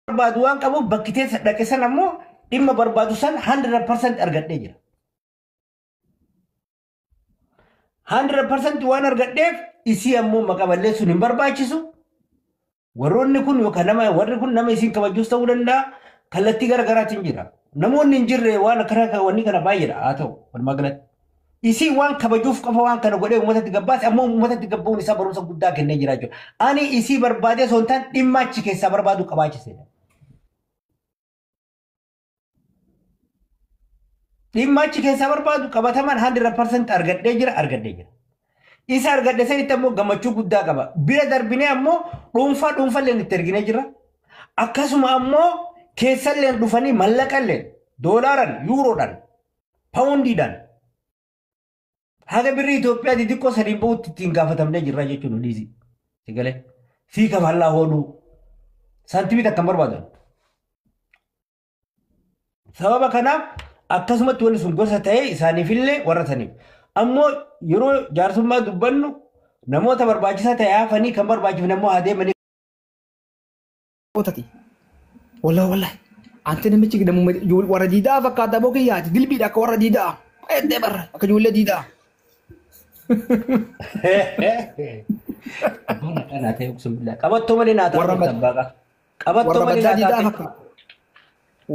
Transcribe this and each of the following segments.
Barbaadu waan qabuuf bakki teessa dhaqe san ammoo dhimma barbaadu san 100% argadhee jira. 100% waan argadheef isii ammoo maqaa balleessuun hin barbaachisu. Warroonni kun yookaan nama warri kun nama isiin kabajuus ta'uu danda'a. Kallattii gara garaatiin jira. Namoonni hin jirre waan akkana wanni kana baay'eedha haa ta'u walumaa galatti. Isii waan kabajuuf qofa waan kana godhee uummatatti gabbaase ammoo uummatatti gabba'uun isaa barumsa guddaa kennee jira jechuudha. Ani isii barbaadee osoo hin taane dhimma achi keessaa barbaadu qabaachise. Dhimma achi keessaa barbaadu qabatamaan 100% argadhee jira argadhee jira. Isa argadhe sanitti ammoo gammachuu guddaa qaba. Bira darbinee ammoo dhuunfaa dhuunfallee itti erginee jira. Akkasuma ammoo keessallee dhufanii mallaqallee doolaaran, yuuroodhaan, paawundiidhaan haga birrii Itoophiyaa xixiqqoo sadiin bahutti ittiin gaafatamnee jirra jechuun dhiisi. Sigalee sii kafallaa hodhuu saantimii takka hin barbaadan. Sababa kanaaf akkasumatti wanni sun gosa ta'ee isaaniifillee warra saniif. Ammoo yeroo jaarsummaa dubbannu namoota barbaachisaa ta'e hafanii kan barbaachifne ammoo haa deemanii. Otati. Wallahi wallahi. Ante namichi namuma warra diidaa fakkaata boo kiyyaati. Dilbiidha akka warra diidaa. Eddee barra akka ijoollee diidaa. Abbaan akkanaa ta'e uqsum billaa. Qabattoo malee naa Warra taate abbaaqa. Qabattoo warra malee baddaa naa diidaa taate. fakkaata.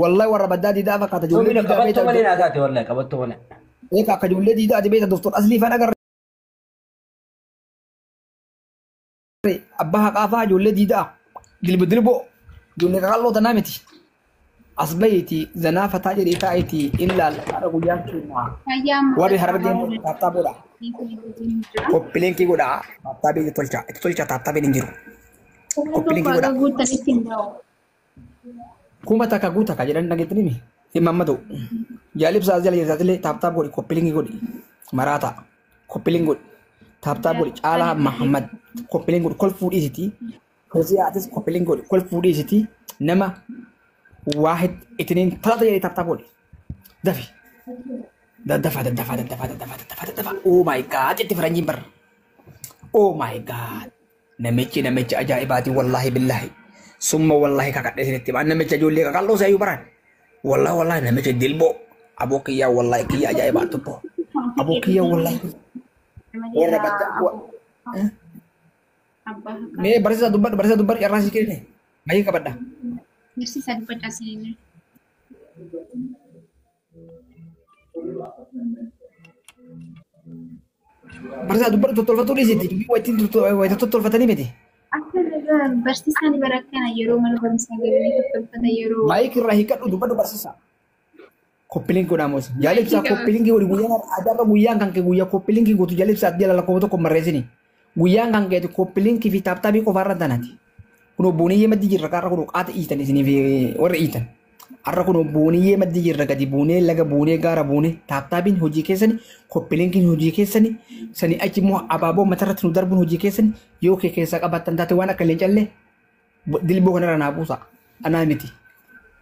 Wallahi warra baddaa diidaa fakkaata. Ijoollee Soomina diidaa qabattoo malee beekta. naa taate wallahi qabattoo malee. Beeka akka ijoollee diidaa ati beekta doktor Aslii faan agarre. Abbaa haqaa fa'aa ijoollee diidaa. Dilbo dilbo. Ijoollee qaqalloo tanaa miti. As bahiiti zanaa fataa jedhee taa'eeti in laalla haadha guyyaan keenya. Fayyaa amma Warri harargee immoo taaptaa godha. Koppileen kee godha. Taaptaa beekti tolcha. Itti tolcha taaptaa beekti hin jiru. Kuma Koppileen tokko kee godha. haga guuttanitti hin ga'u. Kuma takka guuta ka jedhan dhageettanii mi? Hin mammatu. Jaalibsaa jala jirtaatillee taaptaa godhi koppileen kee godhi. Maraata. Koppileen godhi. Taaptaa godhi. Caalaa Mahammad. Koppileen godhi. Kolfuu dhiisiti. Hosiyaatis koppileen godhi. Kolfuu dhiisiti. Nama waahid itiniin talata jedhee taaptaa godhi. Dafi. Daddafa daddafa daddafa daddafa daddafa daddafa. Oh my god jetti faranjiin barra. Oh my god. Namichi namicha ajaa'ibaati wallahi billahi. Summa wallahi kakadhee isinitti himaa. Namicha ijoollee qaqalloo seeyyuu baran. Wallahi wallahi namicha dilboo. Aboo kiyyaa wallahi kiyyaa ajaa'ibaa tubbo. Aboo kiyyaa wallahi. Warra badda. Abbaa haqaa. Mee barsiisaa dubbadhu barsiisaa dubbadhu carraa sii kenne. Maayii qabadha. Barsiisaa dubbadhaa seenaa. Barsiisaa dubbadhu tottolfatuu dhiisiti. Dubbii wayita tottolfatanii miti. Akka barsiisaan bara kana yeroo mana barumsaa galanii tottolfata yeroo. Maayik irraa hiikadhu dubbadhu barsiisaa. Koppileen godhaa moos. Jaalibsaa koppileen godhi guyyaan adarra guyyaan kan kee guyyaa koppileen gootu jaalibsaa jala lakkoofsa tokko barreessini. Guyyaan kan keeti koppileen fi taaptaabii qofaarra tanaati. Kun booniyyee maddi jirra karra kun qaata iitan isiniif warra iitan. Har'a kun booniyyee maddi jirra gadi buunee laga buunee gaara buunee taaptaabiin hojii keessani koppileen hojii keessani sani achi immoo abaaboo matarratti nu darbuun hojii keessani yoo kee keessaa qabaattan taate waan akka leencallee dilboo kanarra naa buusa. Anaa miti.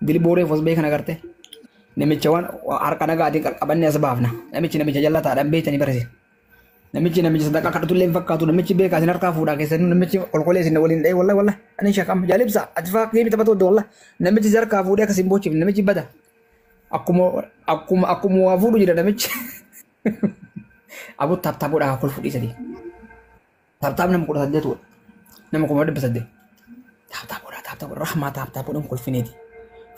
Dilboo reefu as bahee kana garte. Namicha waan harka nagaatiin qaqqabannee as baafna. Namichi namicha jallataadhaan beektanii barese. Namichi namicha sadaqaa kadhatullee hin fakkaatu. Namichi beekaa isin harkaa fuudhaa keessanii namichi kolkolee isin waliin dha'ee wallahi wallahi ani shakam jaalibsa ati faa geemi taphatu wadda wallahi namichi si harkaa fuudhee akkas hin boochifne namichi bada. Akkuma akkuma akkuma waa fuudhu jira namichi. Aboo taap taapoodhaa kol fuudhii sadii. Taap taap nama 18 nama 1800. Taap taapoodhaa taap taapoodhaa rahmaa taap taapoodhaan kolfineeti.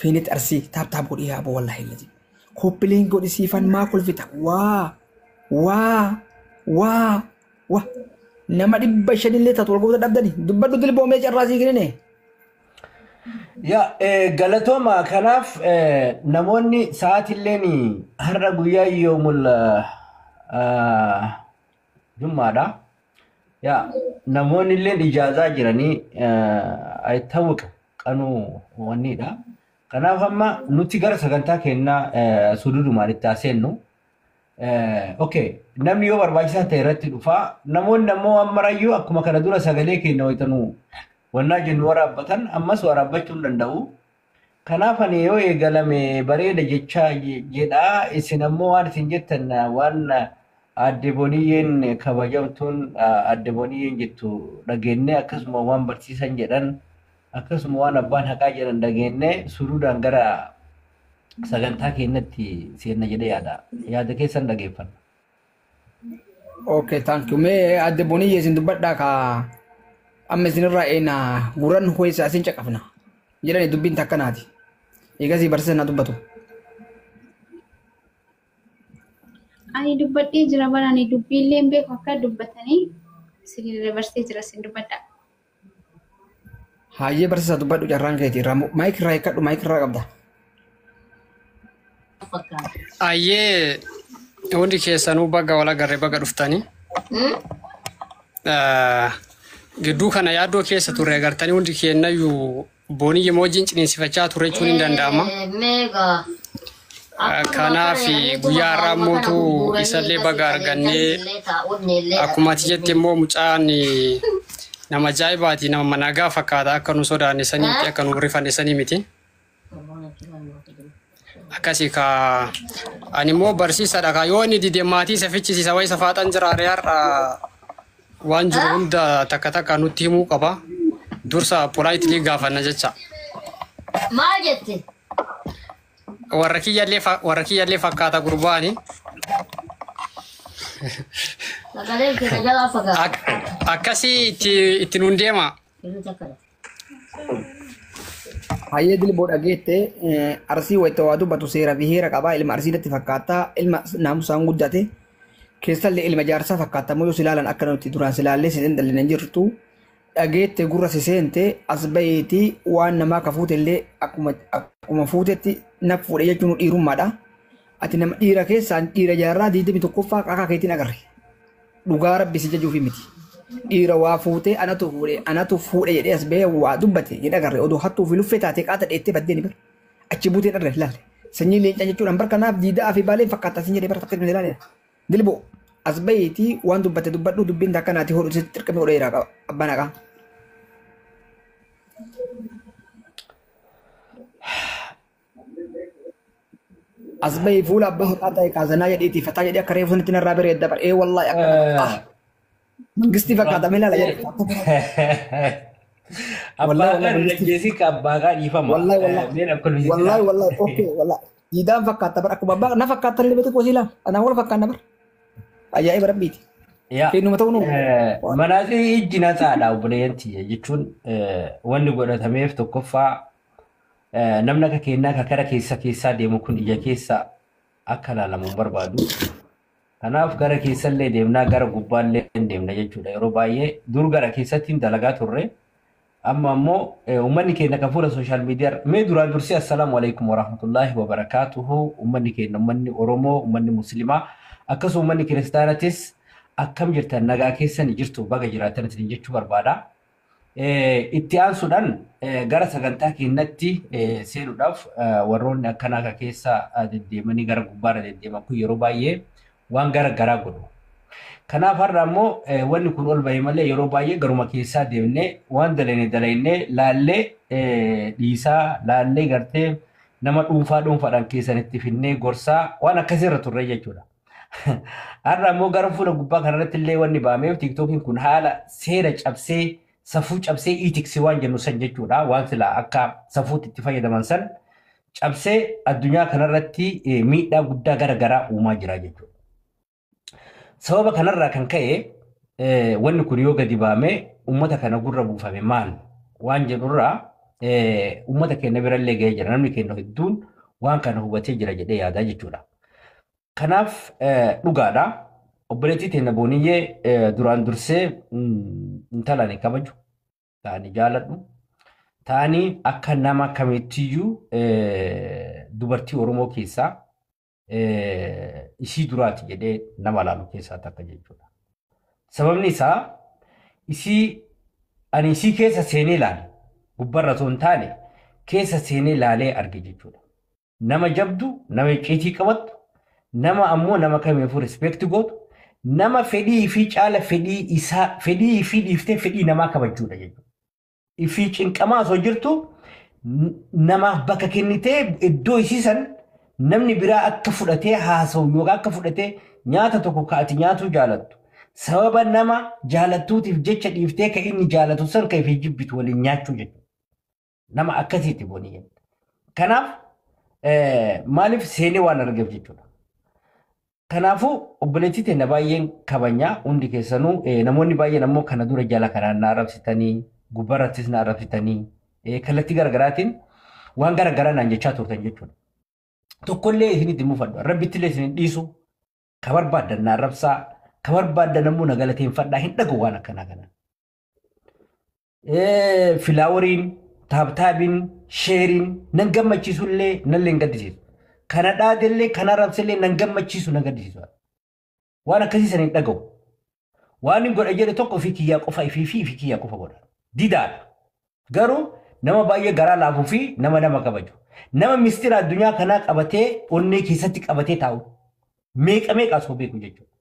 Fiinetti arsii taap taap godhii yaa aboo wallahi illati. Koppileen godhi siifan maa kolfita waa waa waa waa nama 500 illee taatu wal goota dhabdani dubbadhu dilboo mee carraa sii kennine. Yaa galatooma kanaaf namoonni sa'aatilleen har'a guyyaa yoomul jummaadha. Yaa namoonni illeen ijaazaa jiranii aytawuqa qanuu wanniidha. Kanaaf amma nuti gara sagantaa kennaa sududumaan itti haaseennu. Okay, namni yoo barbaachisaa ta'e irratti dhufa. Namoonni ammoo ammarayyuu akkuma kana dura sagalee keenya wayitanuu wannaa jennu waraabbatan ammas waraabbachuu hin danda'u. Kanaaf ani yoo eegalame bareeda jechaa jedhaa isin ammoo waan isin jettan waan aadde Boniyyeen kabajamtuun aadde Boniyyeen jettu dhageenyee akkasuma waan barsiisan jedhan Akkasuma waan abbaan haqaa jedhan dhageennee suruudhaan gara sagantaa keenyatti seenna jedhee yaada. Yaada keessan dhageeffanna. Okay, thank you. Mee adde Boniyyee isin dubbadhaa ka amma isinirraa eena gurran ho'isa isin caqafna. Jedhani dubbiin takkanaati. Eegasii barsiisa na dubbatu. Ani dubbadhee jira bara ani dubbiillee hin beeku akka dubbatanii isin dabarsee jira isin dubbadhaa. Hayyee barsiisa dubbadhu carraan keeti irraa maayik irraa hiikkadhu maayik irraa qabda. Ayyee hundi keessanuu baga wal agarree baga dhuftanii. Gidduu kana yaaddoo keessa turre agartanii hundi keenyayyuu Booniyyee wajjin ciniinsifachaa turre jechuun hin danda'ama. Kanaaf guyyaa har'aa mootu isallee baga argannee akkuma ati jette immoo mucaan nama ajaa'ibaati nama managaa fakkaata akka nu sodaanne sanii miti akka nu rifanne sanii miti. Akkasii ka ani immoo barsiisaadha ka yoo inni dide maatii isa fichisiisa wayi isa faaxan jiraare har'a waan jiru hunda takka takka nutti himuu qaba. Dursa politely gaafanna jecha. Maal jette? Warra kiyyallee fakkaata gurbaani. Sagaleen keenya jalaa fagaata. Akkasii itti nuun deema. Hayyee dilboo dhageette arsii wayita waa dubbatu seera fi heera qabaa ilma arsiidatti fakkaata ilma naamusaan guddate keessallee ilma jaarsaa fakkaata immoo yoo silaalan akka nuti duraan silaallee si daldallee hin jirtu dhageette gurra si seente as baheeti waan namaa ka fuutellee akkuma fuutetti na fuudhe jechuun dhiirummaadha. Ati nama dhiira keessaan dhiira jaarraa 21ffaa qaqaa keetiin agarre dhugaa rabbi si jajuufi miti. Dhiira waa fuutee anatu fuudhe jedhee as bahee waa dubbate hin agarre odoo hattuu fi luffee taatee qaata dheettee baddee ni bara achi buuteen arre ilaale sanyii leencaa jechuudhaan barka naaf diidaa fi baaleen fakkaata sin jedhee bara takka ilaale dilboo as baheetii waan dubbate dubbadhu dubbiin takkanaati hodhu sitti tirqamee hodheera qaba abbaan haqaa. As bahee fuula abbaa haqaa ta'e kaazanaa jedheetii fataa jedhee akka reefu sanitti narraa bareedda bara ee wallaahi akka Mangistii fakkaata mee ilaala jedhe. Abbaa haqaa dargaggeessi ka abbaa haqaa dhiifama. Wallahi wallahi. Wallahi wallahi okay wallahi. Diidaan fakkaata bara akkuma abbaa na fakkaata illee beeku kosii laala. Anaa wal fakkaanna bara. Ajaa'iba rabbiiti. Kennuma ta'uu nu. Manaasii ijji natsaadha obboleeyyan tiyya jechuun wanni godhatameef tokkoffaa namni akka kennaa ka kara keessa keessaa deemu kun ija keessa akka ilaalamu hin barbaadu. Kanaaf gara keessallee deemnaa gara gubbaallee deemna jechuudha. Yeroo baay'ee dur gara keessatti dalagaa turre. Amma ammoo uummanni keenya kan fuula sooshaal miidiyaa mee duraan dursee assalaamu alaikum warahmatullaahi wabarakaatuhu uummanni keenya uummanni Oromoo uummanni Muslimaa akkasuma uummanni Kiristaanatis akkam jirtan nagaa keessan jirtu baga jiraatan jechuu barbaada. Itti aansuudhaan gara sagantaa keenyatti seenuudhaaf warroonni akkanaa ka keessa deddeemanii gara gubbaarra deddeeman kun yeroo baay'ee waan gara garaa godhu. Kanaaf har'a ammoo wanni kun ol bahee malee yeroo baay'ee garuma keessaa deemnee waan dalayne dalaynee laallee dhiisaa laallee gartee nama dhuunfaa dhuunfaadhaan keessanitti finnee gorsaa waan akkasirra turre jechuudha. Har'a ammoo gara fuula gubbaa kanarratti illee wanni baameef tiiktookiin kun haala seera cabsee safuu cabsee iitiksi waan jennu san jechuudha. Waan silaa akka safuutti itti fayyadaman san cabsee addunyaa kanarratti miidhaa guddaa gara garaa uumaa jira jechuudha. Sababa kanarraa kan ka'e wanni kun yoo gadi baame uummata kana gurra buufame maal waan jedhurraa uummata keenya birallee ga'ee jira. Namni keenya hedduun waan kana hubatee jira jedhee yaadaa jechuudha. Kanaaf dhugaadha. Obboleettii teenya Booniyyee duraan dursee intala ani kabaju, ta'anii jaaladhu, ta'anii akka nama kamittiyyuu dubartii Oromoo keessaa isii duraati jedhee nama laalu keessaa takka jechuudha. Sababni isaa isii ani isii keessa seenee ilaale gubbarra osoo hin taane keessa seenee ilaalee arge jechuudha. Nama jabdu, nama icciitii qabattu, nama ammoo nama kamiifuu rispeekti gootu, nama fedhii fi caala fedhii isaa fedhii fi dhiiftee fedhii namaa kabajuudha jechuudha. Ifii cinqamaa osoo jirtu namaaf bakka kennitee iddoo isiisan namni biraa akka fudhatee haasa'u yookaan akka fudhatee nyaata tokko ka ati nyaatuu jaalattu. Sababa nama jaalattuutiif jecha dhiiftee ka inni jaalatu san ka ifii jibbitu waliin nyaachuu jechuudha. Nama akkasiiti Booniyyeen. Kanaaf maaliif seenee waan argeef jechuudha. Kanaafuu obboleettii teenya baay'een kabajaa hundi keessanuu namoonni baay'een ammoo kana dura jala kanaan na arrabsitanii gubbaarrattis na arrabsitanii kallattii garaagaraatiin waan garaagaraa naan jechaa turtan jechuudha. Tokkollee isinitti mufadhu rabbittillee isin dhiisu ka barbaaddan na arrabsaa ka barbaaddan ammoo na galateeffadhaa hin dhagahu waan akkanaa kana. Filaaworiin taaptaabiin sheeriin nan gammachiisullee nallee hin gaddisiisu. Kana dhaadellee kana arrabsellee nan gammachiisu nan gaddisiisu. Waan akkasii san hin dhagahu. Waan hin godha jedhe tokko ofii kiyyaa qofa ifii fi ifii kiyyaa qofa godha. Didaadha. Garuu nama baay'ee garaa laafuu fi nama nama kabaju. Nama mistira addunyaa kanaa qabatee onnee keessatti qabatee taa'u. Meeqa meeqa osoo beeku jechuudha.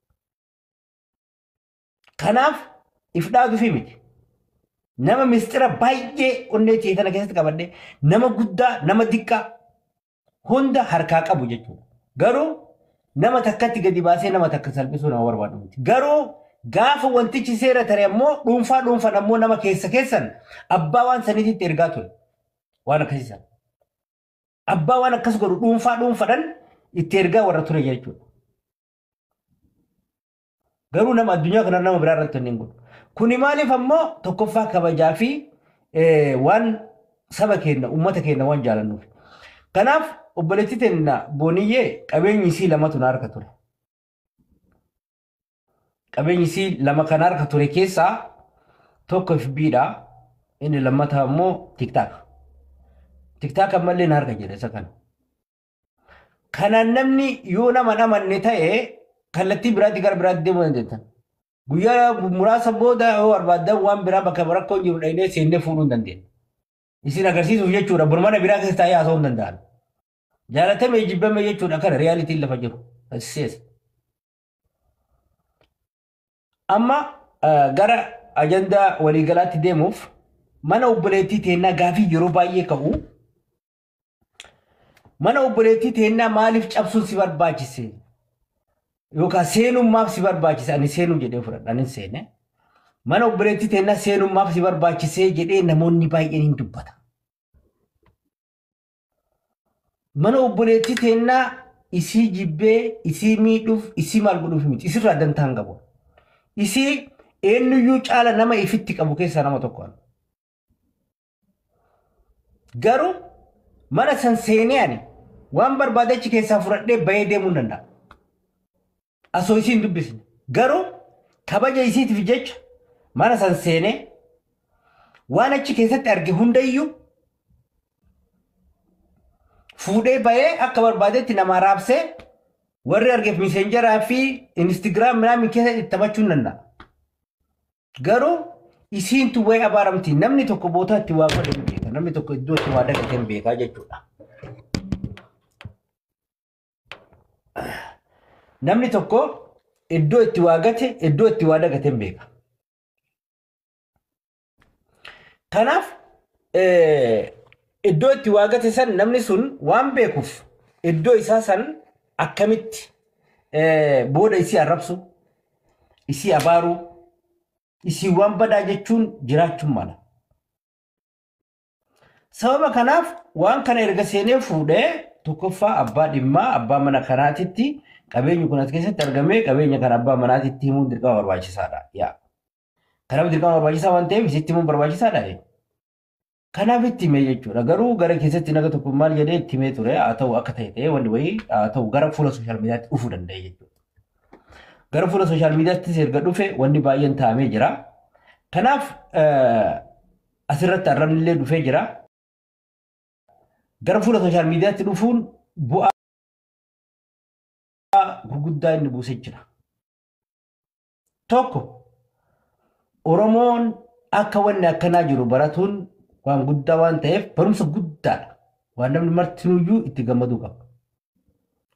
Kanaaf if dhaaduu fi miti. Nama mistira baay'ee onnee tana keessatti qabadhee nama guddaa nama diqqaa hunda harkaa qabu jechuudha. Garuu nama takkatti gadi baasee nama takka salphisuu nama barbaadu miti. Garuu gaafa wantichi seera tare ammoo dhuunfaa dhuunfaan ammoo nama keessa keessan abbaa waan saniititti ergaa ture. Waan akkasiisan. Abbaa waan akkas godhu dhuunfaa dhuunfaadhaan itti ergaa warra ture jechuudha. Garuu nama addunyaa kana nama biraa irratti hin godhu. Kuni maaliif ammoo tokkoffaa kabajaa fi waan saba keenya uummata keenya waan jaalannuuf. Kanaaf obboleettii teenya Booniyyee qabeenyi isii lamatu na harka ture. Qabeenyi isii lama kan harka ture keessaa tokko FB dha. Inni lammataa ammoo TikTok. TikTok ammallee na harka jira isa kana. Kanaan namni yoo nama hin amanne ta'e kallattii biraatti gara biraatti deemuu dandeettan. Guyyaa muraasa booda yoo barbaaddan waan biraa bakka rakkoon jiru dhaynee seennee fuudhuu hin dandeenya. Isin agarsiisuuf jechuudha. Mana biraa keessa taa'ee haasa'uu hin danda'an. Jaalatamee jibbame jechuudha kana realityn lafa jiru. Seesa. Amma gara ajandaa waliigalaatti deemuuf mana obboleettii teennaa gaafii yeroo baay'ee ka'u. Mana obboleettii teennaa maaliif cabsuun si barbaachise? Yookaan seenummaaf si barbaachise? Ani seenuu jedhee fudhadha. Ani seene. Mana obboleettii teennaa seenummaaf si barbaachise jedhee namoonni baay'een hin dubbata. Mana obboleettii teennaa isii jibbee, isii miidhuuf, isii maal godhuuf miti. Isirraa dantaa hin qabu. Isii eenyuyyuu caala nama ifitti qabu keessaa nama tokko. Garuu mana san seenee ani waan barbaade achi keessaa fudhadhee bahee deemuu hin danda'a. Asoo isii hin dubbisne. Garuu kabaja isiitiif jecha mana san seenee waan achi keessatti arge hundayyuu fuudhee bahee akka barbaadetti nama raabsee warri argeef Messengeraa fi Instagram minaamin keessa itti taphachuu hin danda'a. Garuu isiintu wayii abaaramti. Namni tokko bootaa itti waa godhe hin beeka. Namni tokko iddoo itti waa dagate hin beekaa jechuudha. Namni tokko iddoo itti waa gate iddoo itti waa dagate hin beeka. Kanaaf iddoo itti waa gate san namni sun waan beekuuf iddoo isaa san akkamitti booda isii arrabsu, isii abaaruu, isii waan badaa jechuun jiraachuun mala. Sababa kanaaf waan kana erga seenee fuudhee tokkoffaa abbaa dhimmaa abbaa mana kanaatitti qabeenyi kun as keessatti argamee qabeenya kana abbaa manaatitti himuun dirqama barbaachisaadha. Yaa. Kanaaf dirqama barbaachisaa waan ta'eef isitti himuun barbaachisaadha. Kanaaf itti himee jechuudha. Garuu gara keessatti naga tokko maal jedhee itti himee ture haa ta'u akka ta'e ta'ee wanni wayii haa ta'u gara fuula social mediatti dhufuu danda'e jechuudha. Gara fuula social mediattis erga dhufe wanni baay'een taa'amee jira. Kanaaf asirratti arrabni illee dhufee jira. Gara fuula social mediatti dhufuun bu'aa gurguddaa inni buusee jira. Tokko Oromoon akka wanni akkanaa jiru baratuun waan guddaa waan ta'eef barumsa guddaadha. Waan namni martinuyyuu itti gammaduu qaba.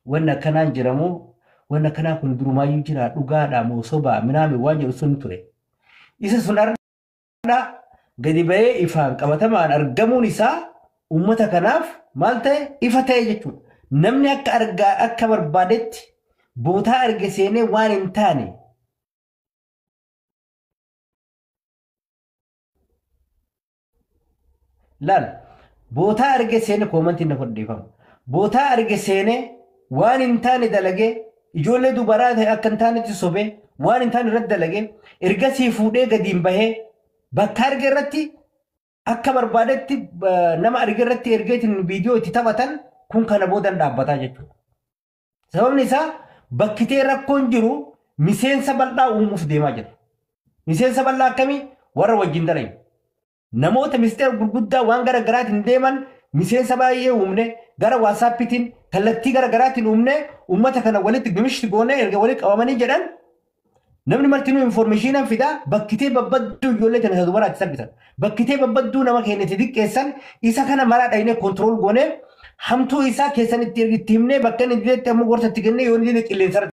Wanni akkanaan jiramoo wanni akkanaa kun durumaayyuu jira dhugaadha moo sobaa minaami waan jedhu sun ture. Isa sun har'a gadi ba'ee ifaan qabatamaan argamuun isaa uummata kanaaf maal ta'e ifa ta'e jechuudha. Namni akka argaa akka barbaadetti bootaa arge seenee waan hin taane laal Bootaa arge seene koomantiin na foddeefama. Bootaa arge seene waan hin taane dalagee ijoollee dubaraa ta'e akka hin taanetti sobee waan hin taane irratti dalagee ergasii fuudhee gadiin bahee bakka arge irratti akka barbaadetti nama arge irratti ergeetiin viidiyoo itti taphatan kun kana boodan dhaabbataa jechuudha. Sababni isaa bakkitee rakkoon jiru miseensa bal'aa uumuuf deemaa jira. Miseensa bal'aa akkamii warra wajjin dalagu. Namoota ministeera gurguddaa waan gara garaatiin deeman miseensa baay'ee uumne gara waasaappiitiin kallattii gara garaatiin uumne uummata kana walitti gimishti goone erga walitti qabamanii jedhan namni martinuu infoormeeshinaan fidaa bakkitee babbadduu ijoollee tana isa dubaraatti salphisan. Bakkitee babbadduu nama keenya itti xiqqeessan isa kana maraa dhaynee kontirool goone hamtuu isaa keessan itti himnee bakka inni didetti ammoo gorsa itti kennee yoo inni dide qilleensa.